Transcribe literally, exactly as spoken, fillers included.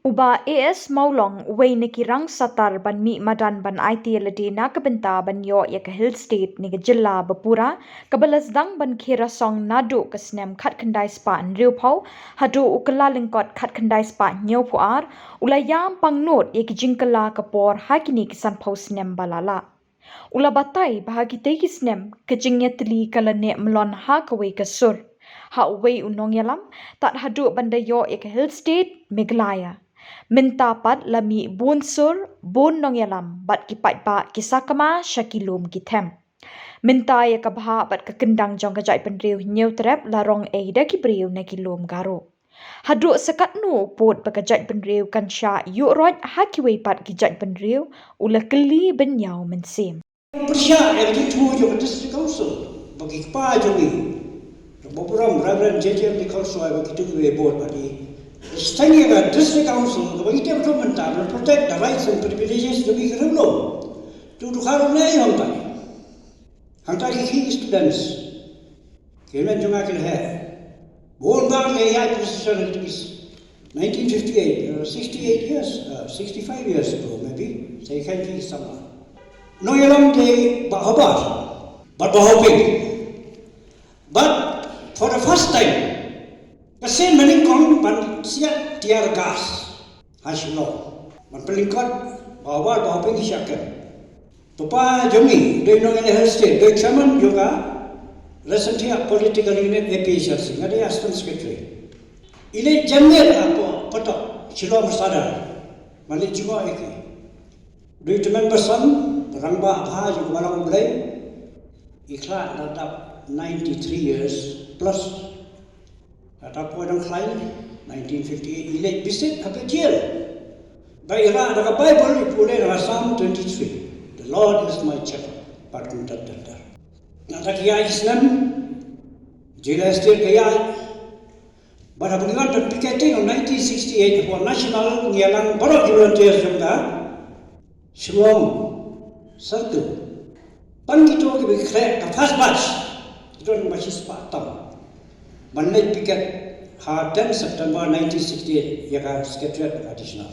U Bah A S Mawlong, uwei na ki rangsatar ban mih madan ban aiti ïa lade na ka bynta ban ïoh ïa ka Hill State ne ka jylla ba pura, kaba la sdang ban khie rasong naduh ka snem khatkhyndai spah hynriewphew haduh u kylla lyngkot khatkhyndai spah hynñiewphew ar, u la ïam pangnud ïa ki jingkylla ka por ha kine ki sanphew snem ba la lah. U la batai ba ha kitei ki snem ka jingïatylli ka la neh mlon ha kawei ka sur, ha uwei u nongïalam, tad haduh ban da ïoh ïa ka Hill State, Meghalaya. Mynta pat la mih bun sur, bun nongïalam bad ki paidbah ki sakma sha ki lum ki them. Mynta ïa ka bhah bad ka kyndang jong ka jaitbynriew Hynñiewtrep la rong ei da ki briew na ki lum Garo. Haduh sa katno u pud ba ka jaitbynriew kan shah ïuh roit ha kiwei pat ki jaitbynriew, u la kylli bynñiaw mynsiem. Pyrshah ïa ka jingthmu jong ka District Council ba ki kpa jong ngi, Reverend J J M Nichols, ba kito kiwei bud ba ki, sdang ïa ka District Council kaba ngi tip mynta ban protect the rights and privileges jong ngi ki riewlum. Tu tu kharu ne ïa hangta. Hangta ki, ki students, ki hynmen jong nga ki la heh. Bun ba ki la ïaid procession ha ki tbis. Nineteen fifty-eight, uh, sixty-eight years, uh, sixty-five years ago maybe. Sa ïakren ki samla. Nongïalam dei Bah Hobart bad Bah Hoping. But for the first time, ka seng mynnyngkong ban siat tear gas ha Shillong ban pynlyngkot Bah Hobart, Bah Hoping, ki shah kem. Papa jong ngi dei nongïalam Hill State, dei chairman jong ka Ras Santhiah Political Unit A P H L C, nga dei assistant secretary. I leit janmiet hapoh patok Shillong Sadar ban leit jngoh ïa ki. Dei tymmen basan, rangbah bha jong ka Balang U Blei. I khlad la dap ninety-three years plus. Kata poi dang khlaiñ, nineteen fifty-eight, i leit visit ha ka jail. Ba i rah da ka Bible, i pule na ka Psalm twenty-three, "The Lord is my shepherd, bad kumta ter ter." Nangta ki ïaid ki snem, Jela Estate ka ïaid. Bad haba ngi wan picketing ha nineteen sixty-eight, hapoh National, ngi ïalang baroh ki volunteers jong ka Shillong Circle. Tang kito kiba khreh ka first batch, kito nang ba shispah tam. Ban leit picket ha ten September nineteen sixty-eight ïa ka Secretariat additional.